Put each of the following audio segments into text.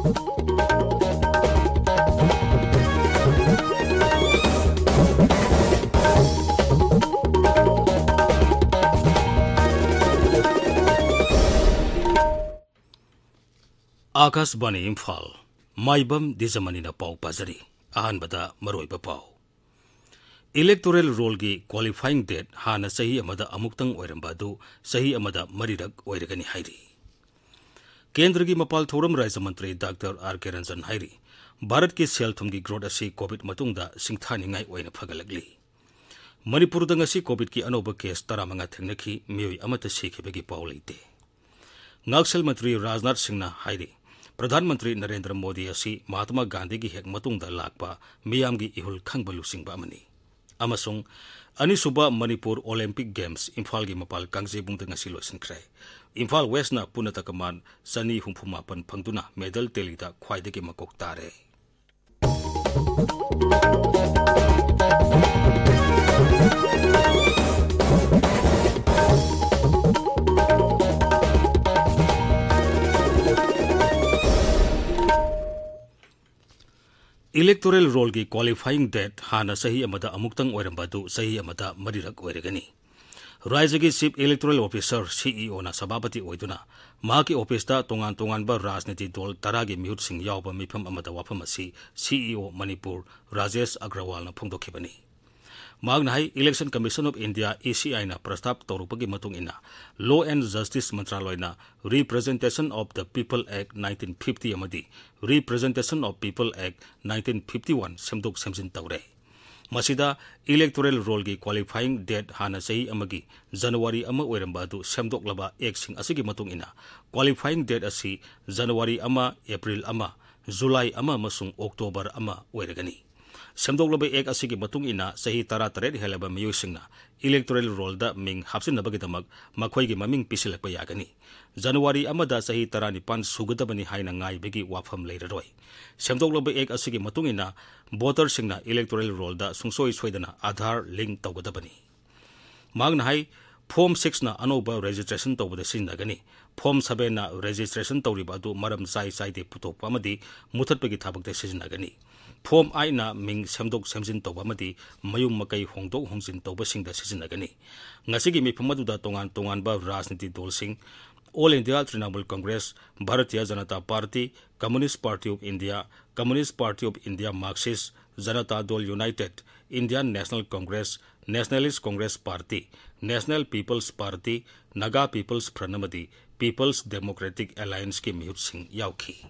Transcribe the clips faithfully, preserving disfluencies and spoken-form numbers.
ꯑꯥꯀꯥꯁꯕꯥꯅꯤ ꯏꯝꯐꯥꯜ, ꯃꯥꯏꯕꯝ ꯗꯤꯖꯃꯅꯤꯅ ꯄꯥꯎ ꯄꯥꯖꯔꯤ꯫ ꯑꯍꯥꯟꯕꯗ ꯃꯔꯨꯑꯣꯏꯕ ꯄꯥꯎ꯫ Electoral rollꯒꯤ qualifying date ꯍꯥꯟꯅ ꯆꯍꯤ ꯑꯃꯗ ꯑꯃꯨꯛꯇꯪ ꯑꯣꯏꯔꯝꯕ ꯑꯗꯨ ꯆꯍꯤ ꯑꯃꯗ ꯃꯔꯤꯔꯛ ꯑꯣꯏꯔꯒꯅꯤ ꯍꯥꯏꯔꯤ꯫ ꯀꯦꯟꯗ꯭ꯔꯒꯤ ꯃꯄꯥꯜ ꯊꯧꯔꯝ ꯔꯥꯖ꯭ꯌ ꯃꯟꯇ꯭ꯔꯤ ꯗꯥꯛꯇꯔ ꯑꯥꯔ ꯀꯦ ꯔꯟꯖꯟ ꯍꯥꯏꯔꯤ, ꯚꯥꯔꯠꯀꯤ ꯁꯦꯜ ꯊꯨꯝꯒꯤ growth ꯑꯁꯤ COVID ꯃꯇꯨꯡꯗ ꯁꯤꯡꯊꯥꯅꯤꯡꯉꯥꯏ ꯑꯣꯏꯅ ꯐꯒꯠꯂꯛꯂꯤ꯫ ꯃꯅꯤꯄꯨꯔꯗ ꯉꯁꯤ COVIDꯀꯤ ꯑꯅꯧꯕ case ꯇꯔꯥꯃꯉꯥ ꯊꯦꯡꯅꯈꯤ, ꯃꯤꯑꯣꯏ ꯑꯃꯠꯇ ꯁꯤꯈꯤꯕꯒꯤ ꯄꯥꯎ ꯂꯩꯇꯦ꯫ ꯉꯥꯛꯁꯦꯜ ꯃꯟꯇ꯭ꯔꯤ ꯔꯥꯖꯅꯥꯊ ꯁꯤꯡꯅ ꯍꯥꯏꯔꯤ, ꯄ꯭ꯔꯙꯥꯟ ꯃꯟꯇ꯭ꯔꯤ ꯅꯔꯦꯟꯗ꯭ꯔ ꯃꯣꯗꯤ ꯑꯁꯤ ꯃꯍꯥꯇꯃꯥ ꯒꯥꯟꯙꯤꯒꯤ ꯍꯦꯛ ꯃꯇꯨꯡꯗ ꯂꯥꯛꯄ ꯃꯤꯌꯥꯝꯒꯤ ꯏꯍꯨꯜ ꯈꯪꯕ ꯂꯨꯆꯤꯡꯕ ꯑꯃꯅꯤ꯫ ꯑꯃꯁꯨꯡ ꯑꯅꯤꯁꯨꯕ ꯃꯅꯤꯄꯨꯔ Olympic Games ꯏꯝꯐꯥꯜꯒꯤ ꯃꯄꯥꯜ ꯀꯥꯡꯖꯩꯕꯨꯡꯗ ꯉꯁꯤ ꯂꯣꯏꯁꯤꯟꯈ꯭ꯔꯦ꯫ ꯏꯝꯐꯥꯜ Westꯅ ꯄꯨꯟꯅ ꯇꯀꯃꯥꯟ ꯆꯅꯤ ꯍꯨꯝꯐꯨ ꯃꯥꯄꯟ ꯐꯪꯗꯨꯅ medal tallyꯗ ꯈ꯭ꯋꯥꯏꯗꯒꯤ ꯃꯀꯣꯛ ꯇꯥꯔꯦ꯫ Electoral rollꯒꯤ qualifying date ꯍꯥꯟꯅ ꯆꯍꯤ ꯑꯃꯗ ꯑꯃꯨꯛꯇꯪ ꯑꯣꯏꯔꯝꯕ ꯑꯗꯨ ꯆꯍꯤ ꯑꯃꯗ ꯃꯔꯤꯔꯛ ꯑꯣꯏꯔꯒꯅꯤ꯫ ꯔꯥꯖ꯭ꯌꯒꯤ Chief Electoral Officer, CEOꯅ ꯁꯚꯥꯄꯇꯤ ꯑꯣꯏꯗꯨꯅ ꯃꯍꯥꯛꯀꯤ officeꯇ ꯇꯣꯉꯥꯟ ꯇꯣꯉꯥꯟꯕ ꯔꯥꯖꯅꯤꯇꯤ ꯗꯜ ꯇꯔꯥꯒꯤ ꯃꯤꯍꯨꯠꯁꯤꯡ ꯌꯥꯎꯕ ꯃꯤꯐꯝ ꯑꯃꯗ ꯋꯥꯐꯝ ꯑꯁꯤ CEO ꯃꯅꯤꯄꯨꯔ ꯔꯥꯖꯦꯁ ꯑꯒ꯭ꯔꯋꯥꯜꯅ ꯐꯣꯡꯗꯣꯛꯈꯤꯕꯅꯤ꯫ ꯃꯍꯥꯛꯅ ꯍꯥꯏ, Election Commission of India, ECIꯅ ꯄ꯭ꯔꯁꯇꯥꯞ ꯇꯧꯔꯛꯄꯒꯤ ꯃꯇꯨꯡ ꯏꯟꯅ Law and Justice ꯃꯟꯇ꯭ꯔꯥꯂꯣꯏꯅ Representation of the People Act nineteen fifty ꯑꯃꯗꯤ Representation of People Act nineteen fifty one ꯁꯦꯝꯗꯣꯛ ꯁꯦꯝꯖꯤꯟ ꯇꯧꯔꯦ꯫ ꯃꯁꯤꯗ electoral rollꯒꯤ qualifying date ꯍꯥꯟꯅ ꯆꯍꯤ ꯑꯃꯒꯤ January ꯑꯃ ꯑꯣꯏꯔꯝꯕ ꯑꯗꯨ ꯁꯦꯝꯗꯣꯛꯂꯕ Actꯁꯤꯡ ꯑꯁꯤꯒꯤ ꯃꯇꯨꯡ ꯏꯟꯅ qualifying date ꯑꯁꯤ January ꯑꯃ, April ꯑꯃ, July ꯑꯃ ꯑꯃꯁꯨꯡ October ꯑꯃ ꯑꯣꯏꯔꯒꯅꯤ꯫ ꯁꯦꯝꯗꯣꯛꯂꯕ Act ꯑꯁꯤꯒꯤ ꯃꯇꯨꯡ ꯏꯟꯅ ꯆꯍꯤ ꯇꯔꯥꯇꯔꯦꯠ ꯍꯦꯜꯂꯕ ꯃꯤꯑꯣꯏꯁꯤꯡꯅ electoral rollꯗ ꯃꯤꯡ ꯍꯥꯞꯆꯤꯟꯅꯕꯒꯤꯗꯃꯛ ꯃꯈꯣꯏꯒꯤ ꯃꯃꯤꯡ ꯄꯤꯁꯤꯜꯂꯛꯄ ꯌꯥꯒꯅꯤ꯫ January ꯑꯃꯗ ꯆꯍꯤ ꯇꯔꯥꯅꯤꯄꯥꯟ ꯁꯨꯒꯗꯕꯅꯤ ꯍꯥꯏꯅ ꯉꯥꯏꯕꯒꯤ ꯋꯥꯐꯝ ꯂꯩꯔꯔꯣꯏ꯫ ꯁꯦꯝꯗꯣꯛꯂꯕ Act ꯑꯁꯤꯒꯤ ꯃꯇꯨꯡ ꯏꯟꯅ voterꯁꯤꯡꯅ electoral rollꯗ ꯁꯨꯡꯁꯣꯏ ꯁꯣꯏꯗꯅ Aadhaar link ꯇꯧꯒꯗꯕꯅꯤ꯫ ꯃꯍꯥꯛꯅ ꯍꯥꯏ, Form sixꯅ ꯑꯅꯧꯕ registration ꯇꯧꯕꯗ ꯁꯤꯖꯤꯟꯅꯒꯅꯤ꯫ Form seven ꯅ registration ꯇꯧꯔꯤꯕ ꯑꯗꯨ ꯃꯔꯝ ꯆꯥꯏ ꯆꯥꯏꯗꯦ ꯄꯨꯊꯣꯛꯄ ꯑꯃꯗꯤ ꯃꯨꯊꯠꯄꯒꯤ ꯊꯕꯛꯇ ꯁꯤꯖꯤꯟꯅꯒꯅꯤ꯫ Form eight ꯅ ꯃꯤꯡ ꯁꯦꯝꯗꯣꯛ ꯁꯦꯝꯖꯤꯟ ꯇꯧꯕ ꯑꯃꯗꯤ ꯃꯌꯨꯝ ꯃꯀꯩ ꯍꯣꯡꯗꯣꯛ ꯍꯣꯡꯖꯤꯟ ꯇꯧꯕꯁꯤꯡꯗ ꯁꯤꯖꯤꯟꯅꯒꯅꯤ꯫ ꯉꯁꯤꯒꯤ ꯃꯤꯐꯝ ꯑꯗꯨꯗ ꯇꯣꯉꯥꯟ ꯇꯣꯉꯥꯟꯕ ꯔꯥꯖꯅꯤꯇꯤ ꯗꯜꯁꯤꯡ, All India Trinamool Congress, Bharatiya Janata Party, Communist Party of India, Communist Party of India Marxist, Janata Dal United, Indian National Congress, Nationalist Congress Party, National People's Party, Naga People's Front ꯑꯃꯗꯤ People's Democratic Allianceꯀꯤ ꯃꯤꯍꯨꯠꯁꯤꯡ ꯌꯥꯎꯈꯤ꯫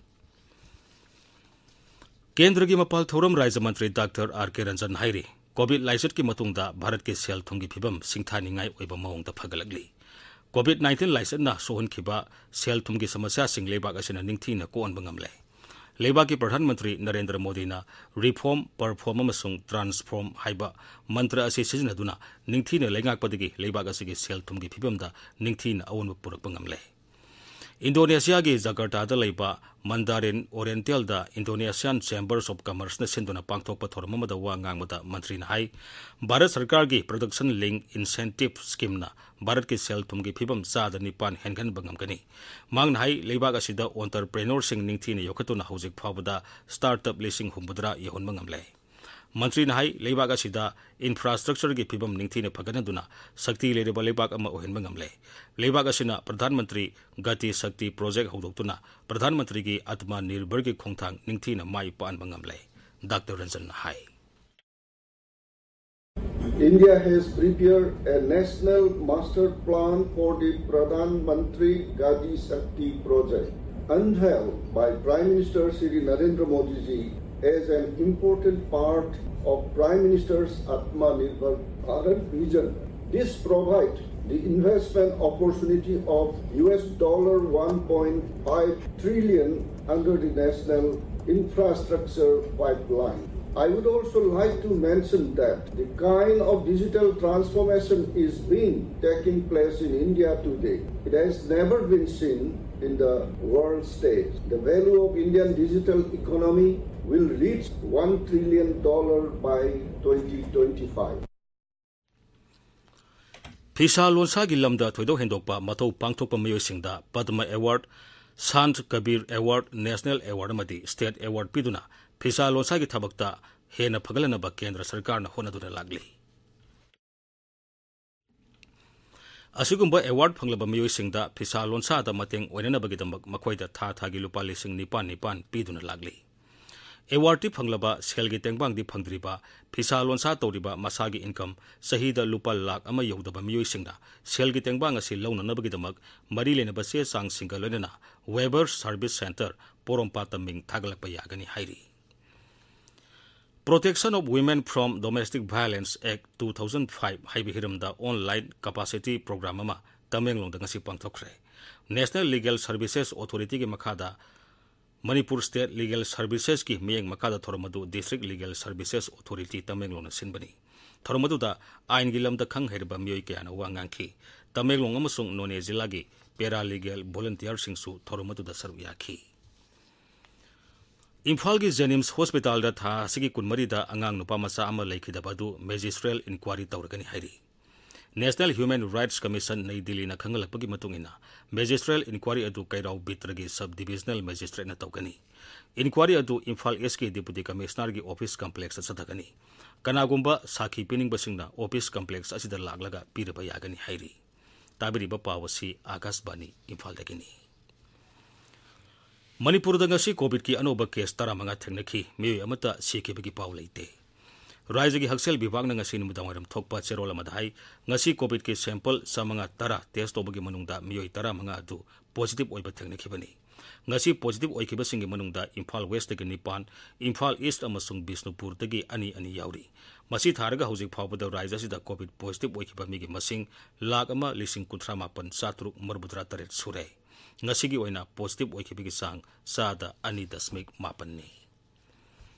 ꯀꯦꯟꯗ꯭ꯔꯒꯤ ꯃꯄꯥꯜ ꯊꯧꯔꯝ ꯔꯥꯖ꯭ꯌ ꯃꯟꯇ꯭ꯔꯤ doctor R ꯀꯦ ꯔꯟꯖꯟ ꯍꯥꯏꯔꯤ, COVID ꯂꯥꯏꯆꯠꯀꯤ ꯃꯇꯨꯡꯗ ꯚꯥꯔꯠꯀꯤ ꯁꯦꯜ ꯊꯨꯝꯒꯤ ꯐꯤꯕꯝ ꯁꯤꯡꯊꯥꯅꯤꯡꯉꯥꯏ ꯑꯣꯏꯕ ꯃꯑꯣꯡꯗ ꯐꯒꯠꯂꯛꯂꯤ꯫ COVID nineteen ꯂꯥꯏꯆꯠꯅ ꯁꯣꯛꯍꯟꯈꯤꯕ ꯁꯦꯜ ꯊꯨꯝꯒꯤ ꯁꯃꯁ꯭ꯌꯥꯁꯤꯡ ꯂꯩꯕꯥꯛ ꯑꯁꯤꯅ ꯅꯤꯡꯊꯤꯅ ꯀꯣꯛꯍꯟꯕ ꯉꯝꯂꯦ꯫ ꯂꯩꯕꯥꯛꯀꯤ ꯄ꯭ꯔꯙꯥꯟ ꯃꯟꯇ꯭ꯔꯤ ꯅꯔꯦꯟꯗ꯭ꯔ ꯃꯣꯗꯤꯅ reform, perform ꯑꯃꯁꯨꯡ transform ꯍꯥꯏꯕ ꯃꯟꯇ꯭ꯔ ꯑꯁꯤ ꯁꯤꯖꯤꯟꯅꯗꯨꯅ ꯅꯤꯡꯊꯤꯅ ꯂꯩꯉꯥꯛꯄꯗꯒꯤ ꯂꯩꯕꯥꯛ ꯑꯁꯤꯒꯤ ꯁꯦꯜ ꯊꯨꯝꯒꯤ ꯐꯤꯕꯝꯗ ꯅꯤꯡꯊꯤꯅ ꯑꯑꯣꯟꯕ ꯄꯨꯔꯛꯄ ꯉꯝꯂꯦ꯫ ꯏꯟꯗꯣꯅꯦꯁꯤꯌꯥꯒꯤ ꯖꯀꯥꯔꯇꯥꯗ ꯂꯩꯕ Mandarin Orientalꯗ Indonesian Chambers of Commerceꯅ ꯁꯤꯟꯗꯨꯅ ꯄꯥꯡꯊꯣꯛꯄ ꯊꯧꯔꯝ ꯑꯃꯗ ꯋꯥ ꯉꯥꯡꯕꯗ ꯃꯟꯇ꯭ꯔꯤꯅ ꯍꯥꯏ, ꯚꯥꯔꯠ ꯁꯔꯀꯥꯔꯒꯤ Production Linked Incentive Schemeꯅ ꯚꯥꯔꯠꯀꯤ ꯁꯦꯜ ꯊꯨꯝꯒꯤ ꯐꯤꯕꯝ ꯆꯥꯗ ꯅꯤꯄꯥꯟ ꯍꯦꯟꯒꯠꯍꯟꯕ ꯉꯝꯒꯅꯤ꯫ ꯃꯍꯥꯛꯅ ꯍꯥꯏ, ꯂꯩꯕꯥꯛ ꯑꯁꯤꯗ entrepreneurꯁꯤꯡ ꯅꯤꯡꯊꯤꯅ ꯌꯣꯛꯈꯠꯇꯨꯅ ꯍꯧꯖꯤꯛ ꯐꯥꯎꯕꯗ startup ꯂꯤꯁꯤꯡ ꯍꯨꯝꯐꯨꯇꯔꯥ ꯌꯧꯍꯟꯕ ꯉꯝꯂꯦ꯫ ꯃꯟꯇ꯭ꯔꯤꯅ ꯍꯥꯏ, ꯂꯩꯕꯥꯛ ꯑꯁꯤꯗ infrastructureꯒꯤ ꯐꯤꯕꯝ ꯅꯤꯡꯊꯤꯅ ꯐꯒꯠꯍꯟꯗꯨꯅ ꯁꯛꯇꯤ ꯂꯩꯔꯕ ꯂꯩꯕꯥꯛ ꯑꯃ ꯑꯣꯏꯍꯟꯕ ꯉꯝꯂꯦ꯫ ꯂꯩꯕꯥꯛ ꯑꯁꯤꯅ ꯄ꯭ꯔꯙꯥꯟ ꯃꯟꯇ꯭ꯔꯤ ꯒꯇꯤ ꯁꯛꯇꯤ project ꯍꯧꯗꯣꯛꯇꯨꯅ ꯄ꯭ꯔꯙꯥꯟ ꯃꯟꯇ꯭ꯔꯤꯒꯤ ꯑꯇꯃ ꯅꯤꯔꯚꯔꯒꯤ ꯈꯣꯡꯊꯥꯡ ꯅꯤꯡꯊꯤꯅ ꯃꯥꯏ ꯄꯥꯛꯍꯟꯕ ꯉꯝꯂꯦ꯫ ꯗꯥꯛꯇꯔ ꯔꯟꯖꯟꯅ ꯍꯥꯏ꯫ India has prepared a national master plan for the Pradhan Mantri Gati Shakti project, unveiled by Prime Minister Shri Narendra Modi ji as an important part of Prime Minister's Atmanirbhar Bharat vision. This provides the investment opportunity of U S dollar one point five trillion under the national infrastructure pipeline. I would also like to mention that the kind of digital transformation is being taking place in India today. It has never been seen in the world stage. The value of Indian digital economy will reach one trillion dollar by twenty twenty-five. ꯐꯤꯁꯥ ꯂꯣꯟꯁꯥꯒꯤ ꯂꯝꯗ ꯊꯣꯏꯗꯣꯛ ꯍꯦꯟꯗꯣꯛꯄ ꯃꯊꯧ ꯄꯥꯡꯊꯣꯛꯄ ꯃꯤꯑꯣꯏꯁꯤꯡꯗ Padma award, Sant Kabir award, national award ꯑꯃꯗꯤ state award ꯄꯤꯗꯨꯅ ꯐꯤꯁꯥ ꯂꯣꯟꯁꯥꯒꯤ ꯊꯕꯛꯇ ꯍꯦꯟꯅ ꯐꯒꯠꯍꯟꯅꯕ ꯀꯦꯟꯗ꯭ꯔ ꯁꯔꯀꯥꯔꯅ ꯍꯣꯠꯅꯗꯨꯅ ꯂꯥꯛꯂꯤ꯫ ꯑꯁꯤꯒꯨꯝꯕ ꯑꯦꯋꯥꯔꯗ ꯐꯪꯂꯕ ꯃꯤꯑꯣꯏꯁꯤꯡꯗ ꯐꯤꯁꯥ ꯂꯣꯟꯁꯥꯗ ꯃꯇꯦꯡ ꯑꯣꯏꯅꯅꯕꯒꯤꯗꯃꯛ ꯃꯈꯣꯏꯗ ꯊꯥ ꯊꯥꯒꯤ ꯂꯨꯄꯥ ꯂꯤꯁꯤꯡ ꯅꯤꯄꯥꯟ ꯅꯤꯄꯥꯟ ꯄꯤꯗꯨꯅ ꯂꯥꯛꯂꯤ꯫ ꯑꯦꯋꯥꯔꯗꯇꯤ ꯐꯪꯂꯕ, ꯁꯦꯜꯒꯤ ꯇꯦꯡꯕꯥꯡꯗꯤ ꯐꯪꯗ꯭ꯔꯤꯕ, ꯐꯤꯁꯥ ꯂꯣꯟꯁꯥ ꯇꯧꯔꯤꯕ, ꯃꯁꯥꯒꯤ ꯏꯟꯀꯝ ꯆꯍꯤꯗ ꯂꯨꯄꯥ ꯂꯥꯈ ꯑꯃ ꯌꯧꯗꯕ ꯃꯤꯑꯣꯏꯁꯤꯡꯅ ꯁꯦꯜꯒꯤ ꯇꯦꯡꯕꯥꯡ ꯑꯁꯤ ꯂꯧꯅꯅꯕꯒꯤꯗꯃꯛ ꯃꯔꯤ ꯂꯩꯅꯕ ꯆꯦ ꯆꯥꯡꯁꯤꯡꯒ ꯂꯣꯏꯅꯅ Weber Service Centre, ꯄꯣꯔꯣꯝꯄꯥꯠꯇ ꯃꯤꯡ ꯊꯥꯒꯠꯂꯛꯄ ꯌꯥꯒꯅꯤ ꯍꯥꯏꯔꯤ꯫ Protection of Women from Domestic Violence Act two thousand five ꯍꯥꯏꯕ ꯍꯤꯔꯝꯗ online capacity program ꯑꯃ ꯇꯃꯦꯡꯂꯣꯡꯗ ꯉꯁꯤ ꯄꯥꯡꯊꯣꯛꯈ꯭ꯔꯦ꯫ National Legal Services Authorityꯒꯤ ꯃꯈꯥꯗ ꯃꯅꯤꯄꯨꯔ State Legal Servicesꯀꯤ ꯃꯤꯠꯌꯦꯡ ꯃꯈꯥꯗ ꯊꯧꯔꯝ ꯑꯗꯨ District Legal Services Authority ꯇꯃꯦꯡꯂꯣꯡꯅ ꯁꯤꯟꯕꯅꯤ꯫ ꯊꯧꯔꯝ ꯑꯗꯨꯗ ꯑꯥꯏꯟꯒꯤ ꯂꯝꯗ ꯈꯪ ꯍꯩꯔꯕ ꯃꯤꯑꯣꯏ ꯀꯌꯥꯅ ꯋꯥ ꯉꯥꯡꯈꯤ꯫ ꯇꯃꯦꯡꯂꯣꯡ ꯑꯃꯁꯨꯡ ꯅꯣꯅꯦ ꯖꯤꯂꯥꯒꯤ paralegal volunteerꯁꯤꯡꯁꯨ ꯊꯧꯔꯝ ꯑꯗꯨꯗ ꯁꯔꯨꯛ ꯌꯥꯈꯤ꯫ ꯏꯝꯐꯥꯜꯒꯤ JNIMS hospitalꯗ ꯊꯥ ꯑꯁꯤꯒꯤ ꯀꯨꯟꯃꯔꯤꯗ ꯑꯉꯥꯡ ꯅꯨꯄꯥ ꯃꯆꯥ ꯑꯃ ꯂꯩꯈꯤꯗꯕ ꯑꯗꯨ magisterial inquiry ꯇꯧꯔꯒꯅꯤ ꯍꯥꯏꯔꯤ꯫ National Human Rights Commission ꯅꯩ ꯗꯤꯜꯂꯤꯅ ꯈꯪꯍꯜꯂꯛꯄꯒꯤ ꯃꯇꯨꯡ ꯏꯟꯅ, magisterial inquiry ꯑꯗꯨ ꯀꯩꯔꯥꯎ ꯕꯤꯠꯇ꯭ꯔꯒꯤ Sub Divisional Magistrateꯅ ꯇꯧꯒꯅꯤ꯫ Inquiry ꯑꯗꯨ ꯏꯝꯐꯥꯜ Eastꯀꯤ Deputy Commissionerꯒꯤ office complexꯇ ꯆꯠꯊꯒꯅꯤ꯫ ꯀꯅꯥꯒꯨꯝꯕ ꯁꯥꯈꯤ ꯄꯤꯅꯤꯡꯕꯁꯤꯡꯅ office complex ꯑꯁꯤꯗ ꯂꯥꯛꯂꯒ ꯄꯤꯔꯕ ꯌꯥꯒꯅꯤ ꯍꯥꯏꯔꯤ꯫ ꯇꯥꯕꯤꯔꯤꯕ ꯄꯥꯎ ꯑꯁꯤ ꯑꯥꯀꯥꯁꯕꯥꯅꯤ ꯏꯝꯐꯥꯜꯗꯒꯤꯅꯤ꯫ ꯃꯅꯤꯄꯨꯔꯗ ꯉꯁꯤ COVIDꯀꯤ ꯑꯅꯧꯕ case ꯇꯔꯥꯃꯉꯥ ꯊꯦꯡꯅꯈꯤ꯫ ꯃꯤꯑꯣꯏ ꯑꯃꯠꯇ ꯁꯤꯈꯤꯕꯒꯤ ꯄꯥꯎ ꯂꯩꯇꯦ꯫ ꯔꯥꯖ꯭ꯌꯒꯤ ꯍꯛꯁꯦꯜ ꯕꯤꯚꯥꯒꯅ ꯉꯁꯤ ꯅꯨꯃꯤꯗꯥꯡꯋꯥꯏꯔꯝ ꯊꯣꯛꯄ ꯆꯦꯔꯣꯜ ꯑꯃꯗ ꯍꯥꯏ, ꯉꯁꯤ COVID-ꯀꯤ sample ꯆꯥꯃꯉꯥ ꯇꯔꯥ test ꯇꯧꯕꯒꯤ ꯃꯅꯨꯡꯗ ꯃꯤꯑꯣꯏ ꯇꯔꯥꯃꯉꯥ ꯑꯗꯨ positive ꯑꯣꯏꯕ ꯊꯦꯡꯅꯈꯤꯕꯅꯤ꯫ ꯉꯁꯤ positive ꯑꯣꯏꯈꯤꯕꯁꯤꯡꯒꯤ ꯃꯅꯨꯡꯗ ꯏꯝꯐꯥꯜ Westꯇꯒꯤ ꯅꯤꯄꯥꯟ, ꯏꯝꯐꯥꯜ East ꯑꯃꯁꯨꯡ ꯕꯤꯁꯅꯨꯄꯨꯔꯗꯒꯤ ꯑꯅꯤ ꯑꯅꯤ ꯌꯥꯎꯔꯤ꯫ ꯃꯁꯤ ꯊꯥꯔꯒ ꯍꯧꯖꯤꯛ ꯐꯥꯎꯕꯗ ꯔꯥꯖ꯭ꯌ ꯑꯁꯤꯗ COVID positive ꯑꯣꯏꯈꯤꯕ ꯃꯤꯒꯤ ꯃꯁꯤꯡ ꯂꯥꯈ ꯑꯃ ꯂꯤꯁꯤꯡ ꯀꯨꯟꯊ꯭ꯔꯥ ꯃꯥꯄꯟ ꯆꯥꯇ꯭ꯔꯨꯛ ꯃꯔꯤꯐꯨꯇꯔꯥ ꯇꯔꯦꯠ ꯁꯨꯔꯦ꯫ ꯉꯁꯤꯒꯤ ꯑꯣꯏꯅ positive ꯑꯣꯏꯈꯤꯕꯒꯤ ꯆꯥꯡ ꯆꯥꯗ ꯑꯅꯤ ꯗꯁꯃꯤꯛ ꯃꯥꯄꯟꯅꯤ꯫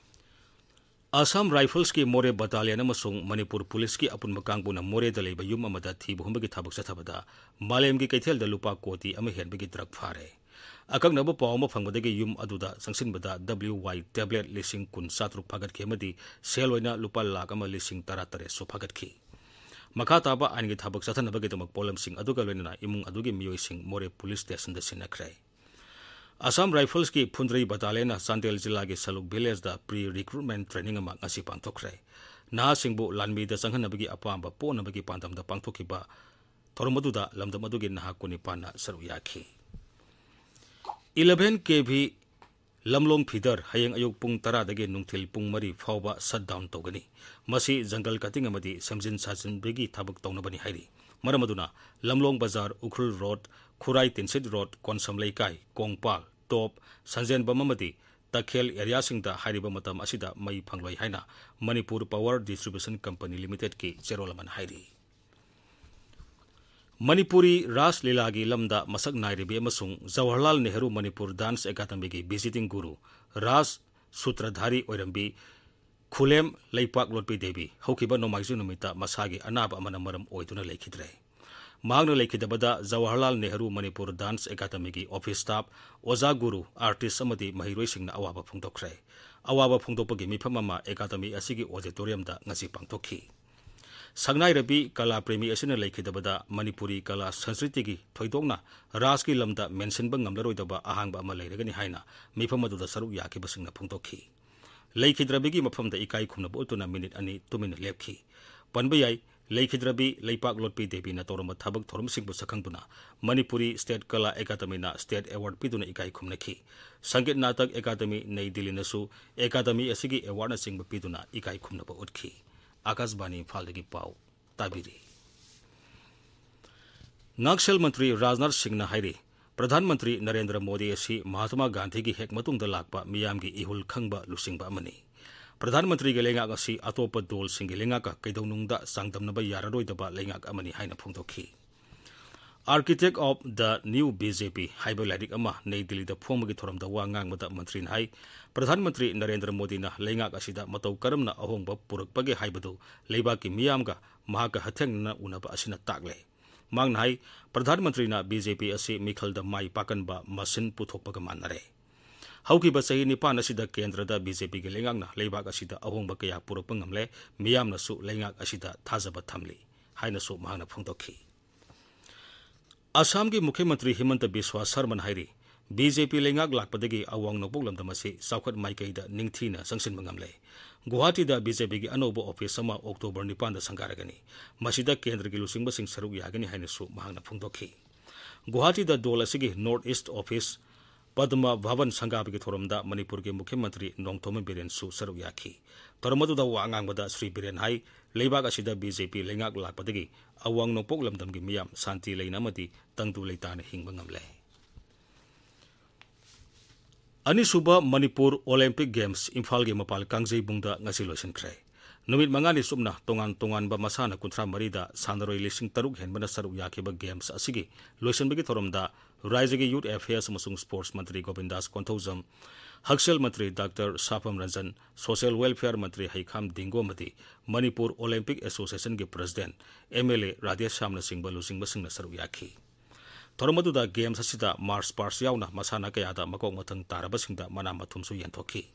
Assam Riflesꯀꯤ ꯃꯣꯔꯦ battalion ꯑꯃꯁꯨꯡ ꯃꯅꯤꯄꯨꯔ ꯄꯨꯂꯤꯁꯀꯤ ꯑꯄꯨꯟꯕ ꯀꯥꯡꯕꯨꯅ ꯃꯣꯔꯦꯗ ꯂꯩꯕ ꯌꯨꯝ ꯑꯃꯗ ꯊꯤꯕ ꯍꯨꯝꯕꯒꯤ ꯊꯕꯛ ꯆꯠꯊꯕꯗ ꯃꯥꯂꯦꯝꯒꯤ ꯀꯩꯊꯦꯜꯗ ꯂꯨꯄꯥ ꯀꯣꯇꯤ ꯑꯃ ꯍꯦꯟꯕꯒꯤ drug ꯐꯥꯔꯦ꯫ ꯑꯀꯛꯅꯕ ꯄꯥꯎ ꯑꯃ ꯐꯪꯕꯗꯒꯤ ꯌꯨꯝ ꯑꯗꯨꯗ ꯆꯪꯁꯤꯟꯕꯗ WY tablet ꯂꯤꯁꯤꯡ ꯀꯨꯟ ꯆꯥꯇ꯭ꯔꯨꯛ ꯐꯥꯒꯠꯈꯤ ꯑꯃꯗꯤ ꯁꯦꯜ ꯑꯣꯏꯅ ꯂꯨꯄꯥ ꯂꯥꯈ ꯑꯃ ꯂꯤꯁꯤꯡ ꯇꯔꯥ ꯇꯔꯦꯠꯁꯨ ꯐꯥꯒꯠꯈꯤ꯫ ꯃꯈꯥ ꯇꯥꯕ ꯑꯥꯏꯟꯒꯤ ꯊꯕꯛ ꯆꯠꯊꯅꯕꯒꯤꯗꯃꯛ ꯄꯣꯠꯂꯝꯁꯤꯡ ꯑꯗꯨꯒ ꯂꯣꯏꯅꯅ ꯏꯃꯨꯡ ꯑꯗꯨꯒꯤ ꯃꯤꯑꯣꯏꯁꯤꯡ ꯃꯣꯔꯦ ꯄꯨꯂꯤꯁ ꯁ꯭ꯇꯦꯁꯟꯗ ꯁꯤꯟꯅꯈ꯭ꯔꯦ꯫ ꯑꯁꯥꯝ ꯔꯥꯏꯐꯜꯁꯀꯤ ꯐꯨꯟꯗ꯭ꯔꯩ ꯕꯇꯥꯂꯤꯌꯟꯅ ꯆꯥꯟꯗꯦꯜ ꯖꯤꯂꯥꯒꯤ ꯁꯂꯨꯛ ꯚꯤꯂꯦꯖꯇ pre recruitment training ꯑꯃ ꯉꯁꯤ ꯄꯥꯡꯊꯣꯛꯈ꯭ꯔꯦ꯫ ꯅꯍꯥꯁꯤꯡꯕꯨ ꯂꯥꯟꯃꯤꯗ ꯆꯪꯍꯟꯅꯕꯒꯤ ꯑꯄꯥꯝꯕ ꯄꯣꯛꯅꯕꯒꯤ ꯄꯥꯟꯗꯝꯗ ꯄꯥꯡꯊꯣꯛꯈꯤꯕ ꯊꯧꯔꯝ ꯑꯗꯨꯗ ꯂꯝꯗꯝ ꯑꯗꯨꯒꯤ ꯅꯍꯥ ꯀꯨꯟꯅꯤꯄꯥꯟꯅ ꯁꯔꯨꯛ ꯌꯥꯈꯤ꯫ eleven K V ꯂꯝꯂꯣꯡ feeder ꯍꯌꯦꯡ ꯑꯌꯨꯛ ꯄꯨꯡ ꯇꯔꯥꯗꯒꯤ ꯅꯨꯡꯊꯤꯜ ꯄꯨꯡ ꯃꯔꯤ ꯐꯥꯎꯕ shutdown ꯇꯧꯒꯅꯤ꯫ ꯃꯁꯤ jungle cutting ꯑꯃꯗꯤ ꯁꯦꯝꯖꯤꯟ ꯁꯥꯖꯤꯟꯕꯒꯤ ꯊꯕꯛ ꯇꯧꯅꯕꯅꯤ ꯍꯥꯏꯔꯤ꯫ ꯃꯔꯝ ꯑꯗꯨꯅ ꯂꯝꯂꯣꯡ ꯕꯖꯥꯔ, ꯎꯈ꯭ꯔꯨꯜ ꯔꯣꯗ, ꯈꯨꯔꯥꯏ ꯇꯤꯟꯁꯤꯠ ꯔꯣꯗ, ꯀꯣꯟꯁꯝ ꯂꯩꯀꯥꯏ, ꯀꯣꯡꯄꯥꯜ, ꯇꯣꯞ, ꯁꯟꯖꯦꯟꯕꯝ ꯑꯃꯗꯤ ꯇꯈꯦꯜ ꯑꯦꯔꯤꯌꯥꯁꯤꯡꯗ ꯍꯥꯏꯔꯤꯕ ꯃꯇꯝ ꯑꯁꯤꯗ ꯃꯩ ꯐꯪꯂꯣꯏ ꯍꯥꯏꯅ ꯃꯅꯤꯄꯨꯔ ꯄꯥꯋꯔ ꯗꯤꯁꯇ꯭ꯔꯤꯕ꯭ꯌꯨꯁꯟ ꯀꯝꯄꯅꯤ ꯂꯤꯃꯤꯇꯦꯗꯀꯤ ꯆꯦꯔꯣꯜ ꯑꯃꯅ ꯍꯥꯏꯔꯤ꯫ ꯃꯅꯤꯄꯨꯔꯤ ꯔꯥꯁ ꯂꯤꯂꯥꯒꯤ ꯂꯝꯗ ꯃꯁꯛ ꯅꯥꯏꯔꯤꯕꯤ ꯑꯃꯁꯨꯡ ꯖꯋꯥꯍꯔꯂꯥꯜ ꯅꯦꯍꯔꯨ ꯃꯅꯤꯄꯨꯔ ꯗꯥꯟꯁ ꯑꯦꯀꯥꯗꯃꯤꯒꯤ ꯚꯤꯖꯤꯇꯤꯡ ꯒꯨꯔꯨ, ꯔꯥꯁ ꯁꯨꯇ꯭ꯔꯙꯥꯔꯤ ꯑꯣꯏꯔꯝꯕꯤ ꯈꯨꯂꯦꯝ ꯂꯩꯄꯥꯛ ꯂꯣꯠꯄꯤ ꯗꯦꯕꯤ ꯍꯧꯈꯤꯕ ꯅꯣꯡꯃꯥꯏꯖꯤꯡ ꯅꯨꯃꯤꯠꯇ ꯃꯁꯥꯒꯤ ꯑꯅꯥꯕ ꯑꯃꯅ ꯃꯔꯝ ꯑꯣꯏꯗꯨꯅ ꯂꯩꯈꯤꯗ꯭ꯔꯦ꯫ ꯃꯍꯥꯛꯅ ꯂꯩꯈꯤꯗꯕꯗ ꯖꯋꯥꯍꯔꯂꯥꯜ ꯅꯦꯍꯔꯨ ꯃꯅꯤꯄꯨꯔ ꯗꯥꯟꯁ ꯑꯦꯀꯥꯗꯃꯤꯒꯤ ꯑꯣꯐꯤꯁ ꯁ꯭ꯇꯥꯐ, ꯑꯣꯖꯥ ꯒꯨꯔꯨ, ꯑꯥꯔꯇꯤꯁ ꯑꯃꯗꯤ ꯃꯍꯩꯔꯣꯏꯁꯤꯡꯅ ꯑꯋꯥꯕ ꯐꯣꯡꯗꯣꯛꯈ꯭ꯔꯦ꯫ ꯑꯋꯥꯕ ꯐꯣꯡꯗꯣꯛꯄꯒꯤ ꯃꯤꯐꯝ ꯑꯃ ꯑꯦꯀꯥꯗꯃꯤ ꯑꯁꯤꯒꯤ ꯑꯣꯗꯤꯇꯣꯔꯤꯌꯝꯗ ꯉꯁꯤ ꯄꯥꯡꯊꯣꯛꯈꯤ꯫ ꯁꯛꯅꯥꯏꯔꯕꯤ ꯀꯂꯥ ꯄ꯭ꯔꯦꯃꯤ ꯑꯁꯤꯅ ꯂꯩꯈꯤꯗꯕꯗ ꯃꯅꯤꯄꯨꯔꯤ ꯀꯂꯥ ꯁꯪꯁꯀ꯭ꯔꯤꯇꯤꯒꯤ ꯊꯣꯏꯗꯣꯛꯅ ꯔꯥꯁꯀꯤ ꯂꯝꯗ ꯃꯦꯟꯁꯤꯟꯕ ꯉꯝꯂꯔꯣꯏꯗꯕ ꯑꯍꯥꯡꯕ ꯑꯃ ꯂꯩꯔꯒꯅꯤ ꯍꯥꯏꯅ ꯃꯤꯐꯝ ꯑꯗꯨꯗ ꯁꯔꯨꯛ ꯌꯥꯈꯤꯕꯁꯤꯡꯅ ꯐꯣꯡꯗꯣꯛꯈꯤ꯫ ꯂꯩꯈꯤꯗ꯭ꯔꯕꯤꯒꯤ ꯃꯐꯝꯗ ꯏꯀꯥꯏ ꯈꯨꯝꯅꯕ ꯎꯠꯇꯨꯅ ꯃꯤꯅꯤꯠ ꯑꯅꯤ ꯇꯨꯃꯤꯟꯅ ꯂꯦꯞꯈꯤ꯫ ꯄꯟꯕ ꯌꯥꯏ, ꯂꯩꯈꯤꯗ꯭ꯔꯕꯤ ꯂꯩꯄꯥꯛ ꯂꯣꯠꯄꯤ ꯗꯦꯕꯤꯅ ꯇꯧꯔꯝꯕ ꯊꯕꯛ ꯊꯧꯔꯝꯁꯤꯡꯕꯨ ꯁꯛꯈꯪꯗꯨꯅ ꯃꯅꯤꯄꯨꯔꯤ ꯁ꯭ꯇꯦꯠ ꯀꯂꯥ ꯑꯦꯀꯥꯗꯃꯤꯅ ꯁ꯭ꯇꯦꯠ ꯑꯦꯋꯥꯔꯗ ꯄꯤꯗꯨꯅ ꯏꯀꯥꯏ ꯈꯨꯝꯅꯈꯤ꯫ ꯁꯪꯒꯤꯠ ꯅꯥꯇꯛ ꯑꯦꯀꯥꯗꯃꯤ ꯅꯩ ꯗꯤꯜꯂꯤꯅꯁꯨ ꯑꯦꯀꯥꯗꯃꯤ ꯑꯁꯤꯒꯤ ꯑꯦꯋꯥꯔꯗꯅꯆꯤꯡꯕ ꯄꯤꯗꯨꯅ ꯏꯀꯥꯏ ꯈꯨꯝꯅꯕ ꯎꯠꯈꯤ꯫ ꯑꯥꯀꯥꯁꯕꯥꯅꯤ ꯏꯝꯐꯥꯜꯗꯒꯤ ꯄꯥꯎ ꯇꯥꯕꯤꯔꯤ꯫ ꯉꯥꯛꯁꯦꯜ ꯃꯟꯇ꯭ꯔꯤ ꯔꯥꯖꯅꯥꯊ ꯁꯤꯡꯅ ꯍꯥꯏꯔꯤ, ꯄ꯭ꯔꯙꯥꯟ ꯃꯟꯇ꯭ꯔꯤ ꯅꯔꯦꯟꯗ꯭ꯔ ꯃꯣꯗꯤ ꯑꯁꯤ ꯃꯍꯥꯇꯃꯥ ꯒꯥꯟꯙꯤꯒꯤ ꯍꯦꯛ ꯃꯇꯨꯡꯗ ꯂꯥꯛꯄ ꯃꯤꯌꯥꯝꯒꯤ ꯏꯍꯨꯜ ꯈꯪꯕ ꯂꯨꯆꯤꯡꯕ ꯑꯃꯅꯤ꯫ ꯄ꯭ꯔꯙꯥꯟ ꯃꯟꯇ꯭ꯔꯤꯒꯤ ꯂꯩꯉꯥꯛ ꯑꯁꯤ ꯑꯇꯣꯞꯄ ꯗꯣꯜꯁꯤꯡꯒꯤ ꯂꯩꯉꯥꯛꯀ ꯀꯩꯗꯧꯅꯨꯡꯗ ꯆꯥꯡꯗꯝꯅꯕ ꯌꯥꯔꯔꯣꯏꯗꯕ ꯂꯩꯉꯥꯛ ꯑꯃꯅꯤ ꯍꯥꯏꯅ ꯐꯣꯡꯗꯣꯛꯈꯤ꯫ Architect of the New B J P ꯍꯥꯏꯕ ꯂꯥꯏꯔꯤꯛ ꯑꯃ ꯅꯩ ꯗꯤꯜꯂꯤꯗ ꯐꯣꯡꯕꯒꯤ ꯊꯧꯔꯝꯗ ꯋꯥ ꯉꯥꯡꯕꯗ ꯃꯟꯇ꯭ꯔꯤꯅ ꯍꯥꯏ, ꯄ꯭ꯔꯙꯥꯟ ꯃꯟꯇ꯭ꯔꯤ ꯅꯔꯦꯟꯗ꯭ꯔ ꯃꯣꯗꯤꯅ ꯂꯩꯉꯥꯛ ꯑꯁꯤꯗ ꯃꯇꯧ ꯀꯔꯝꯅ ꯑꯍꯣꯡꯕ ꯄꯨꯔꯛꯄꯒꯦ ꯍꯥꯏꯕꯗꯨ ꯂꯩꯕꯥꯛꯀꯤ ꯃꯤꯌꯥꯝꯒ ꯃꯍꯥꯛꯀ ꯍꯛꯊꯦꯡꯅꯅ ꯎꯅꯕ ꯑꯁꯤꯅ ꯇꯥꯛꯂꯦ꯫ ꯃꯍꯥꯛꯅ ꯍꯥꯏ, ꯄ꯭ꯔꯙꯥꯟ ꯃꯟꯇ꯭ꯔꯤꯅ B J P ꯑꯁꯤ ꯃꯤꯈꯜꯗ ꯃꯥꯏ ꯄꯥꯛꯀꯟꯕ ꯃꯁꯤꯟ ꯄꯨꯊꯣꯛꯄꯒ ꯃꯥꯟꯅꯔꯦ꯫ ꯍꯧꯈꯤꯕ ꯆꯍꯤ ꯅꯤꯄꯥꯟ ꯑꯁꯤꯗ ꯀꯦꯟꯗ꯭ꯔꯗ B J P ꯒꯤ ꯂꯩꯉꯥꯛꯅ ꯂꯩꯕꯥꯛ ꯑꯁꯤꯗ ꯑꯍꯣꯡꯕ ꯀꯌꯥ ꯄꯨꯔꯛꯄ ꯉꯝꯂꯦ, ꯃꯤꯌꯥꯝꯅꯁꯨ ꯂꯩꯉꯥꯛ ꯑꯁꯤꯗ ꯊꯥꯖꯕ ꯊꯝꯂꯤ꯫ ꯍꯥꯏꯅꯁꯨ ꯃꯍꯥꯛꯅ ꯐꯣꯡꯗꯣꯛꯈꯤ꯫ ꯑꯁꯥꯝꯒꯤ ꯃꯨꯈ꯭ꯌ ꯃꯟꯇ꯭ꯔꯤ ꯍꯤꯃꯟꯇ ꯕꯤꯁ꯭ꯋꯥ ꯁꯔꯃꯅ ꯍꯥꯏꯔꯤ, ꯕꯤ ꯖꯦ ꯄꯤ ꯂꯩꯉꯥꯛ ꯂꯥꯛꯄꯗꯒꯤ ꯑꯋꯥꯡ ꯅꯣꯡꯄꯣꯛ ꯂꯝꯗꯝ ꯑꯁꯤ ꯆꯥꯎꯈꯠ ꯃꯥꯏꯀꯩꯗ ꯅꯤꯡꯊꯤꯅ ꯆꯪꯁꯤꯟꯕ ꯉꯝꯂꯦ꯫ ꯒꯨꯋꯥꯍꯥꯇꯤꯗ ꯕꯤ ꯖꯦ ꯄꯤꯒꯤ ꯑꯅꯧꯕ ꯑꯣꯐꯤꯁ ꯑꯃ ꯑꯣꯛꯇꯣꯕꯔ ꯅꯤꯄꯥꯟꯗ ꯁꯪꯒꯥꯔꯒꯅꯤ꯫ ꯃꯁꯤꯗ ꯀꯦꯟꯗ꯭ꯔꯒꯤ ꯂꯨꯆꯤꯡꯕꯁꯤꯡ ꯁꯔꯨꯛ ꯌꯥꯒꯅꯤ ꯍꯥꯏꯅꯁꯨ ꯃꯍꯥꯛꯅ ꯐꯣꯡꯗꯣꯛꯈꯤ꯫ ꯒꯨꯋꯥꯍꯥꯇꯤꯗ ꯗꯣꯜ ꯑꯁꯤꯒꯤ ꯅꯣꯔꯠ ꯏꯁ꯭ꯠ ꯑꯣꯐꯤꯁ ꯄꯗꯃ ꯚꯕꯟ ꯁꯪꯒꯥꯕꯒꯤ ꯊꯧꯔꯝꯗ ꯃꯅꯤꯄꯨꯔꯒꯤ ꯃꯨꯈ꯭ꯌ ꯃꯟꯇ꯭ꯔꯤ ꯅꯣꯡꯊꯣꯝꯕꯝ ꯕꯤꯔꯦꯟꯁꯨ ꯁꯔꯨꯛ ꯌꯥꯈꯤ꯫ ꯊꯧꯔꯝ ꯑꯗꯨꯗ ꯋꯥ ꯉꯥꯡꯕꯗ ꯁ꯭ꯔꯤ ꯕꯤꯔꯦꯟ ꯍꯥꯏ, ꯂꯩꯕꯥꯛ ꯑꯁꯤꯗ ꯕꯤ ꯖꯦ ꯄꯤ ꯂꯩꯉꯥꯛ ꯂꯥꯛꯄꯗꯒꯤ ꯑꯋꯥꯡ ꯅꯣꯡꯄꯣꯛ ꯂꯝꯗꯝꯒꯤ ꯃꯤꯌꯥꯝ ꯁꯥꯟꯇꯤ ꯂꯩꯅ ꯑꯃꯗꯤ ꯇꯪꯗꯨ ꯂꯩꯇꯥꯅ ꯍꯤꯡꯕ ꯉꯝꯂꯦ꯫ ꯑꯅꯤꯁꯨꯕ ꯃꯅꯤꯄꯨꯔ ꯑꯣꯂꯦꯝꯄꯤꯛ ꯒꯦꯝꯁ ꯏꯝꯐꯥꯜꯒꯤ ꯃꯄꯥꯜ ꯀꯥꯡꯖꯩꯕꯨꯡꯗ ꯉꯁꯤ ꯂꯣꯏꯁꯤꯟꯈ꯭ꯔꯦ꯫ ꯅꯨꯃꯤꯠ ꯃꯉꯥꯅꯤ ꯆꯨꯞꯅ ꯇꯣꯉꯥꯟ ꯇꯣꯉꯥꯟꯕ ꯃꯁꯥꯟꯅ ꯀꯨꯟꯊ꯭ꯔꯥ ꯃꯔꯤꯗ ꯁꯥꯟꯅꯔꯣꯏ ꯂꯤꯁꯤꯡ ꯇꯔꯨꯛ ꯍꯦꯟꯕꯅ ꯁꯔꯨꯛ ꯌꯥꯈꯤꯕ ꯒꯦꯝꯁ ꯑꯁꯤꯒꯤ ꯂꯣꯏꯁꯤꯟꯕꯒꯤ ꯊꯧꯔꯝꯗ ꯔꯥꯖ꯭ꯌꯒꯤ ꯌꯨꯊ ꯑꯦꯐꯤꯌꯔꯁ ꯑꯃꯁꯨꯡ ꯁ꯭ꯄꯣꯔꯠꯁ ꯃꯟꯇ꯭ꯔꯤ ꯒꯣꯕꯤꯟꯗꯥꯁ ꯀꯣꯟꯊꯧꯖꯝ, ꯍꯛꯁꯦꯜ ꯃꯟꯇ꯭ꯔꯤ doctor Sapam Ranjan, social welfare ꯃꯟꯇ꯭ꯔꯤ ꯍꯩꯈꯥꯝ ꯗꯤꯡꯒꯣ ꯑꯃꯗꯤ ꯃꯅꯤꯄꯨꯔ ꯑꯣꯂꯦꯝꯄꯤꯛ ꯑꯦꯁꯣꯁꯤꯌꯦꯁꯟꯒꯤ president, M L A Radhe ꯁ꯭ꯌꯥꯝꯅꯆꯤꯡꯕ ꯂꯨꯆꯤꯡꯕꯁꯤꯡꯅ ꯁꯔꯨꯛ ꯌꯥꯈꯤ꯫ ꯊꯧꯔꯝ ꯑꯗꯨꯗ ꯒꯦꯝꯁ ꯑꯁꯤꯗ ꯃꯥꯔꯆ ꯄꯥꯁ꯭ꯠ ꯌꯥꯎꯅ ꯃꯁꯥꯟꯅ ꯀꯌꯥꯗ ꯃꯀꯣꯛ ꯃꯊꯪ ꯇꯥꯔꯕꯁꯤꯡꯗ ꯃꯅꯥ ꯃꯊꯨꯝꯁꯨ ꯌꯦꯟꯊꯣꯛꯈꯤ꯫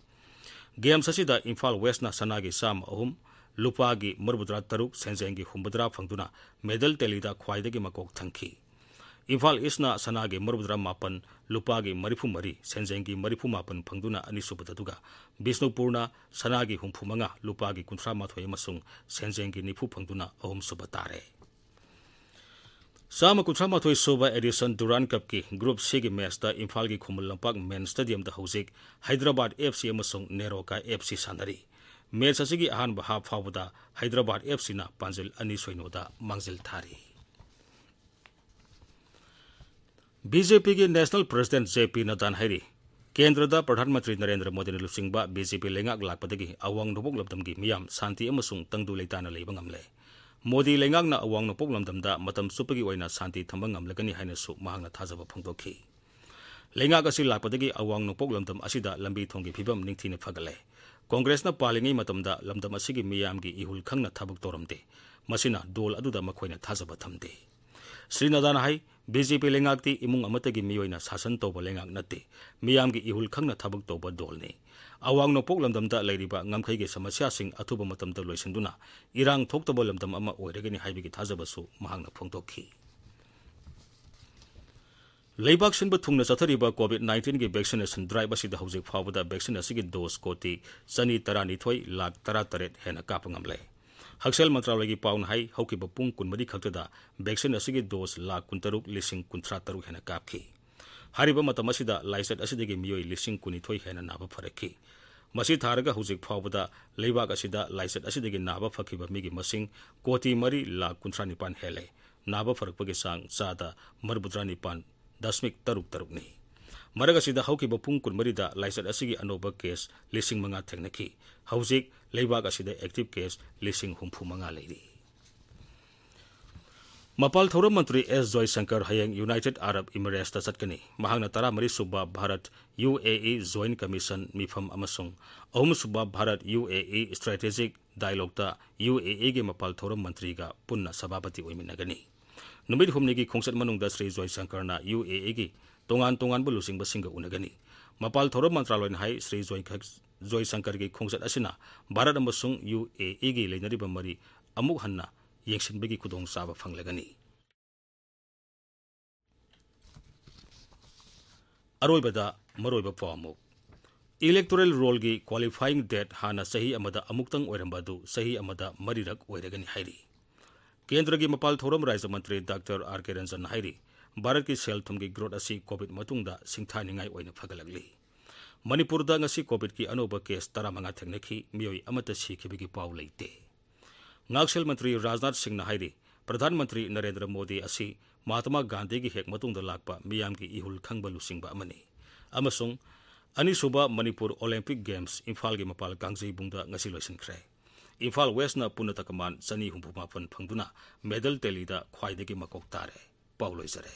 ꯒꯦꯝꯁ ꯑꯁꯤꯗ ꯏꯝꯐꯥꯜ ꯋꯦꯁ꯭ꯠꯅ ꯁꯅꯥꯒꯤ ꯆꯥꯝꯃ ꯑꯍꯨꯝ, ꯂꯨꯄꯥꯒꯤ ꯃꯔꯤꯐꯨꯇꯔꯥ ꯇꯔꯨꯛ, ꯁꯦꯟꯖꯦꯡꯒꯤ ꯍꯨꯝꯐꯨꯇꯔꯥ ꯐꯪꯗꯨꯅ ꯃꯦꯗꯜ ꯇꯦꯂꯤꯗ ꯈ꯭ꯋꯥꯏꯗꯒꯤ ꯃꯀꯣꯛ ꯊꯪꯈꯤ꯫ ꯏꯝꯐꯥꯜ ꯏꯁ꯭ꯠꯅ ꯁꯅꯥꯒꯤ ꯃꯔꯤꯐꯨꯇꯔꯥ ꯃꯥꯄꯟ, ꯂꯨꯄꯥꯒꯤ ꯃꯔꯤꯐꯨ ꯃꯔꯤ, ꯁꯦꯟꯖꯦꯡꯒꯤ ꯃꯔꯤꯐꯨ ꯃꯥꯄꯟ ꯐꯪꯗꯨꯅ ꯑꯅꯤꯁꯨꯕꯗ, ꯑꯗꯨꯒ ꯕꯤꯁꯅꯨꯄꯨꯔꯅ ꯁꯅꯥꯒꯤ ꯍꯨꯝꯐꯨ ꯃꯉꯥ, ꯂꯨꯄꯥꯒꯤ ꯀꯨꯟꯊ꯭ꯔꯥ ꯃꯥꯊꯣꯏ ꯑꯃꯁꯨꯡ ꯁꯦꯟꯖꯦꯡꯒꯤ ꯅꯤꯐꯨ ꯐꯪꯗꯨꯅ ꯑꯍꯨꯝꯁꯨꯕ ꯇꯥꯔꯦ꯫ ꯆꯥꯝꯃ ꯀꯨꯟꯊ꯭ꯔꯥ ꯃꯥꯊꯣꯏ ꯁꯨꯕ ꯑꯦꯗꯤꯁꯟ ꯗꯨꯔꯥꯟ ꯀꯞꯀꯤ ꯒ꯭ꯔꯨꯞ ꯁꯤꯒꯤ ꯃꯦꯆꯇ ꯏꯝꯐꯥꯜꯒꯤ ꯈꯨꯃꯟ ꯂꯝꯄꯥꯛ ꯃꯦꯟ ꯁ꯭ꯇꯦꯗꯤꯌꯝꯗ ꯍꯧꯖꯤꯛ ꯍꯥꯏꯗ꯭ꯔꯕꯥꯗ ꯑꯦꯐ ꯁꯤ ꯑꯃꯁꯨꯡ ꯅꯦꯔꯣꯀꯥ ꯑꯦꯐ ꯁꯤ ꯁꯥꯟꯅꯔꯤ꯫ ꯃꯦꯆ ꯑꯁꯤꯒꯤ ꯑꯍꯥꯟꯕ ꯍꯥꯞ ꯐꯥꯎꯕꯗ ꯍꯥꯏꯗ꯭ꯔꯕꯥꯗ ꯑꯦꯐ ꯁꯤꯅ ꯄꯥꯟꯖꯤꯜ ꯑꯅꯤ ꯁꯣꯏꯅꯣꯗ ꯃꯥꯡꯖꯤꯜ ꯊꯥꯔꯤ꯫ ꯕꯤ ꯖꯦ ꯄꯤꯒꯤ ꯅꯦꯁꯅꯦꯜ ꯄ꯭ꯔꯁꯤꯗꯦꯟꯠ ꯖꯦ ꯄꯤ ꯅꯗ꯭ꯗꯥꯅ ꯍꯥꯏꯔꯤ, ꯀꯦꯟꯗ꯭ꯔꯗ ꯄ꯭ꯔꯙꯥꯟ ꯃꯟꯇ꯭ꯔꯤ ꯅꯔꯦꯟꯗ꯭ꯔ ꯃꯣꯗꯤꯅ ꯂꯨꯆꯤꯡꯕ ꯕꯤ ꯖꯦ ꯄꯤ ꯂꯩꯉꯥꯛ ꯂꯥꯛꯄꯗꯒꯤ ꯑꯋꯥꯡ ꯅꯣꯡꯄꯣꯛ ꯂꯝꯗꯝꯒꯤ ꯃꯤꯌꯥꯝ ꯁꯥꯟꯇꯤ ꯑꯃꯁꯨꯡ ꯇꯪꯗꯨ ꯂꯩꯇꯥꯅ ꯂꯩꯕ ꯉꯝꯂꯦ꯫ ꯃꯣꯗꯤ ꯂꯩꯉꯥꯛꯅ ꯑꯋꯥꯡ ꯅꯣꯡꯄꯣꯛ ꯂꯝꯗꯝꯗ ꯃꯇꯝ ꯆꯨꯞꯄꯒꯤ ꯑꯣꯏꯅ ꯁꯥꯟꯇꯤ ꯊꯝꯕ ꯉꯝꯂꯒꯅꯤ ꯍꯥꯏꯅꯁꯨ ꯃꯍꯥꯛꯅ ꯊꯥꯖꯕ ꯐꯣꯡꯗꯣꯛꯈꯤ꯫ ꯂꯩꯉꯥꯛ ꯑꯁꯤ ꯂꯥꯛꯄꯗꯒꯤ ꯑꯋꯥꯡ ꯅꯣꯡꯄꯣꯛ ꯂꯝꯗꯝ ꯑꯁꯤꯗ ꯂꯝꯕꯤ ꯊꯣꯡꯒꯤ ꯐꯤꯕꯝ ꯅꯤꯡꯊꯤꯅ ꯐꯒꯠꯂꯦ꯫ ꯀꯣꯡꯒ꯭ꯔꯦꯁꯅ ꯄꯥꯜꯂꯤꯉꯩ ꯃꯇꯝꯗ ꯂꯝꯗꯝ ꯑꯁꯤꯒꯤ ꯃꯤꯌꯥꯝꯒꯤ ꯏꯍꯨꯜ ꯈꯪꯅ ꯊꯕꯛ ꯇꯧꯔꯝꯗꯦ꯫ ꯃꯁꯤꯅ ꯗꯣꯜ ꯑꯗꯨꯗ ꯃꯈꯣꯏꯅ ꯊꯥꯖꯕ ꯊꯝꯗꯦ꯫ ꯁ꯭ꯔꯤ ꯅꯗꯥꯅ ꯍꯥꯏ, ꯕꯤ ꯖꯦ ꯄꯤ ꯂꯩꯉꯥꯛꯇꯤ ꯏꯃꯨꯡ ꯑꯃꯠꯇꯒꯤ ꯃꯤꯑꯣꯏꯅ ꯁꯥꯁꯟ ꯇꯧꯕ ꯂꯩꯉꯥꯛ ꯅꯠꯇꯦ, ꯃꯤꯌꯥꯝꯒꯤ ꯏꯍꯨꯜ ꯈꯪꯅ ꯊꯕꯛ ꯇꯧꯕ ꯗꯣꯜꯅꯤ꯫ ꯑꯋꯥꯡ ꯅꯣꯡꯄꯣꯛ ꯂꯝꯗꯝꯗ ꯂꯩꯔꯤꯕ ꯉꯝꯈꯩꯒꯤ ꯁꯃꯁ꯭ꯌꯥꯁꯤꯡ ꯑꯊꯨꯕ ꯃꯇꯝꯗ ꯂꯣꯏꯁꯤꯟꯗꯨꯅ ꯏꯔꯥꯡ ꯊꯣꯛꯇꯕ ꯂꯝꯗꯝ ꯑꯃ ꯑꯣꯏꯔꯒꯅꯤ ꯍꯥꯏꯕꯒꯤ ꯊꯥꯖꯕꯁꯨ ꯃꯍꯥꯛꯅ ꯐꯣꯡꯗꯣꯛꯈꯤ꯫ ꯂꯩꯕꯥꯛ ꯁꯤꯟꯕ ꯊꯨꯡꯅ ꯆꯠꯊꯔꯤꯕ ꯀꯣꯚꯤꯗ ꯅꯥꯏꯟꯇꯤꯟꯒꯤ ꯚꯦꯛꯁꯤꯅꯦꯁꯟ ꯗ꯭ꯔꯥꯏꯚ ꯑꯁꯤꯗ ꯍꯧꯖꯤꯛ ꯐꯥꯎꯕꯗ ꯚꯦꯛꯁꯤꯟ ꯑꯁꯤꯒꯤ ꯗꯣꯁ ꯀꯣꯇꯤ ꯆꯅꯤ ꯇꯔꯥꯅꯤꯊꯣꯏ ꯂꯥꯈ ꯇꯔꯥꯇꯔꯦꯠ ꯍꯦꯟꯅ ꯀꯥꯞꯄ ꯉꯝꯂꯦ꯫ ꯍꯛꯁꯦꯜ ꯃꯟꯇ꯭ꯔꯥꯂꯌꯒꯤ ꯄꯥꯎꯅ ꯍꯥꯏ, ꯍꯧꯈꯤꯕ ꯄꯨꯡ ꯀꯨꯟꯃꯔꯤ ꯈꯛꯇꯗ ꯚꯦꯛꯁꯤꯟ ꯑꯁꯤꯒꯤ ꯗꯣꯁ ꯂꯥꯈ ꯀꯨꯟꯇꯔꯨꯛ ꯂꯤꯁꯤꯡ ꯀꯨꯟꯊ꯭ꯔꯥ ꯇꯔꯨꯛ ꯍꯦꯟꯅ ꯀꯥꯞꯈꯤ꯫ ꯍꯥꯏꯔꯤꯕ ꯃꯇꯝ ꯑꯁꯤꯗ ꯂꯥꯏꯆꯠ ꯑꯁꯤꯗꯒꯤ ꯃꯤꯑꯣꯏ ꯂꯤꯁꯤꯡ ꯀꯨꯟꯅꯤꯊꯣꯏ ꯍꯦꯟꯅ ꯅꯥꯕ ꯐꯔꯛꯈꯤ꯫ ꯃꯁꯤ ꯊꯥꯔꯒ ꯍꯧꯖꯤꯛ ꯐꯥꯎꯕꯗ ꯂꯩꯕꯥꯛ ꯑꯁꯤꯗ ꯂꯥꯏꯆꯠ ꯑꯁꯤꯗꯒꯤ ꯅꯥꯕ ꯐꯈꯤꯕ ꯃꯤꯒꯤ ꯃꯁꯤꯡ ꯀꯣꯇꯤ ꯃꯔꯤ ꯂꯥꯈ ꯀꯨꯟꯊ꯭ꯔꯥ ꯅꯤꯄꯥꯟ ꯍꯦꯜꯂꯦ꯫ ꯅꯥꯕ ꯐꯔꯛꯄꯒꯤ ꯆꯥꯡ ꯆꯥꯗ ꯃꯔꯤꯐꯨꯇꯔꯥ ꯅꯤꯄꯥꯟ ꯗꯁꯃꯤꯛ ꯇꯔꯨꯛ ꯇꯔꯨꯛꯅꯤ꯫ ꯃꯔꯛ ꯑꯁꯤꯗ ꯍꯧꯈꯤꯕ ꯄꯨꯡ ꯀꯨꯟꯃꯔꯤꯗ ꯂꯥꯏꯆꯠ ꯑꯁꯤꯒꯤ ꯑꯅꯧꯕ ꯀꯦꯁ ꯂꯤꯁꯤꯡ ꯃꯉꯥ ꯊꯦꯡꯅꯈꯤ꯫ ꯍꯧꯖꯤꯛ ꯂꯩꯕꯥꯛ ꯑꯁꯤꯗ ꯑꯦꯛꯇꯤꯚ ꯀꯦꯁ ꯂꯤꯁꯤꯡ ꯍꯨꯝꯐꯨ ꯃꯉꯥ ꯂꯩꯔꯤ꯫ ꯃꯄꯥꯜ ꯊꯧꯔꯝ ꯃꯟꯇ꯭ꯔꯤ ꯑꯦꯁ ꯖꯣꯏꯁꯪꯀꯔ ꯍꯌꯦꯡ ꯌꯨꯅꯥꯏꯇꯦꯗ ꯑꯔꯕ ꯏꯃꯤꯔꯦꯠꯁꯇ ꯆꯠꯀꯅꯤ꯫ ꯃꯍꯥꯛꯅ ꯇꯔꯥꯃꯔꯤ ꯁꯨꯕ ꯚꯥꯔꯠ ꯌꯨ ꯑꯦ ꯏ ꯖꯣꯏꯟꯠ ꯀꯃꯤꯁꯟ ꯃꯤꯐꯝ ꯑꯃꯁꯨꯡ ꯑꯍꯨꯝ ꯁꯨꯕ ꯚꯥꯔꯠ ꯌꯨ ꯑꯦ ꯏ ꯁ꯭ꯇ꯭ꯔꯦꯇꯦꯖꯤꯛ ꯗꯥꯏꯂꯣꯒꯇ ꯌꯨ ꯑꯦ ꯏꯒꯤ ꯃꯄꯥꯜ ꯊꯧꯔꯝ ꯃꯟꯇ꯭ꯔꯤꯒ ꯄꯨꯟꯅ ꯁꯚꯥꯄꯇꯤ ꯑꯣꯏꯃꯤꯟꯅꯒꯅꯤ꯫ ꯅꯨꯃꯤꯠ ꯍꯨꯝꯅꯤꯒꯤ ꯈꯣꯡꯆꯠ ꯃꯅꯨꯡꯗ ꯁ꯭ꯔꯤ ꯖꯣꯏꯁꯪꯀꯔꯅ ꯌꯨ ꯑꯦ ꯏꯒꯤ ꯇꯣꯉꯥꯟ ꯇꯣꯉꯥꯟꯕ ꯂꯨꯆꯤꯡꯕꯁꯤꯡꯒ ꯎꯅꯒꯅꯤ꯫ ꯃꯄꯥꯜ ꯊꯧꯔꯝ ꯃꯟꯇ꯭ꯔꯥꯂꯣꯏꯅ ꯍꯥꯏ, ꯁ꯭ꯔꯤ ꯖꯣꯏ-, ꯖꯣꯏꯁꯪꯀꯔꯒꯤ ꯈꯣꯡꯆꯠ ꯑꯁꯤꯅ ꯚꯥꯔꯠ ꯑꯃꯁꯨꯡ ꯌꯨ ꯑꯦ ꯏꯒꯤ ꯂꯩꯅꯔꯤꯕ ꯃꯔꯤ ꯑꯃꯨꯛ ꯍꯟꯅ ꯌꯦꯡꯁꯤꯟꯕꯒꯤ ꯈꯨꯗꯣꯡꯆꯥꯕ ꯐꯪꯂꯒꯅꯤ꯫ ꯑꯔꯣꯏꯕꯗ ꯃꯔꯨꯑꯣꯏꯕ ꯄꯥꯎ ꯑꯃꯨꯛ꯫ ꯏꯂꯦꯛꯇꯣꯔꯦꯜ ꯔꯣꯜꯒꯤ ꯀ꯭ꯋꯥꯂꯤꯐꯥꯏꯌꯤꯡ ꯗꯦꯠ ꯍꯥꯟꯅ ꯆꯍꯤ ꯑꯃꯗ ꯑꯃꯨꯛꯇꯪ ꯑꯣꯏꯔꯝꯕ ꯑꯗꯨ ꯆꯍꯤ ꯑꯃꯗ ꯃꯔꯤꯔꯛ ꯑꯣꯏꯔꯒꯅꯤ ꯍꯥꯏꯔꯤ꯫ ꯀꯦꯟꯗ꯭ꯔꯒꯤ ꯃꯄꯥꯜ ꯊꯧꯔꯝ ꯔꯥꯖ꯭ꯌ ꯃꯟꯇ꯭ꯔꯤ ꯗꯥꯛꯇꯔ ꯑꯥꯔ ꯀꯦ ꯔꯟꯖꯟꯅ ꯍꯥꯏꯔꯤ, ꯚꯥꯔꯠꯀꯤ ꯁꯦꯜ ꯊꯨꯝꯒꯤ ꯒ꯭ꯔꯣꯊ ꯑꯁꯤ ꯀꯣꯚꯤꯗ ꯃꯇꯨꯡꯗ ꯁꯤꯡꯊꯥꯅꯤꯡꯉꯥꯏ ꯑꯣꯏꯅ ꯐꯒꯠꯂꯛꯂꯤ꯫ ꯃꯅꯤꯄꯨꯔꯗ ꯉꯁꯤ ꯀꯣꯚꯤꯗꯀꯤ ꯑꯅꯧꯕ ꯀꯦꯁ ꯇꯔꯥꯃꯉꯥ ꯊꯦꯡꯅꯈꯤ, ꯃꯤꯑꯣꯏ ꯑꯃꯠꯇ ꯁꯤꯈꯤꯕꯒꯤ ꯄꯥꯎ ꯂꯩꯇꯦ꯫ ꯉꯥꯛꯁꯦꯜ ꯃꯟꯇ꯭ꯔꯤ ꯔꯥꯖꯅꯥꯊ ꯁꯤꯡꯅ ꯍꯥꯏꯔꯤ, ꯄ꯭ꯔꯙꯥꯟ ꯃꯟꯇ꯭ꯔꯤ ꯅꯔꯦꯟꯗ꯭ꯔ ꯃꯣꯗꯤ ꯑꯁꯤ ꯃꯍꯥꯇꯃꯥ ꯒꯥꯟꯙꯤꯒꯤ ꯍꯦꯛ ꯃꯇꯨꯡꯗ ꯂꯥꯛꯄ ꯃꯤꯌꯥꯝꯒꯤ ꯏꯍꯨꯜ ꯈꯪꯕ ꯂꯨꯆꯤꯡꯕ ꯑꯃꯅꯤ꯫ ꯑꯃꯁꯨꯡ ꯑꯅꯤꯁꯨꯕ ꯃꯅꯤꯄꯨꯔ ꯑꯣꯂꯦꯝꯄꯤꯛ ꯒꯦꯝꯁ ꯏꯝꯐꯥꯜꯒꯤ ꯃꯄꯥꯜ ꯀꯥꯡꯖꯩꯕꯨꯡꯗ ꯉꯁꯤ ꯂꯣꯏꯁꯤꯟꯈ꯭ꯔꯦ꯫ ꯏꯝꯐꯥꯜ ꯋꯦꯁꯅ ꯄꯨꯟꯅ ꯇꯀꯃꯥꯟ ꯆꯅꯤ ꯍꯨꯝꯐꯨ ꯃꯥꯄꯟ ꯐꯪꯗꯨꯅ ꯃꯦꯗꯜ ꯇꯦꯂꯤꯗ ꯈ꯭ꯋꯥꯏꯗꯒꯤ ꯃꯀꯣꯛ ꯇꯥꯔꯦ꯫ ꯄꯥꯎ ꯂꯣꯏꯖꯔꯦ꯫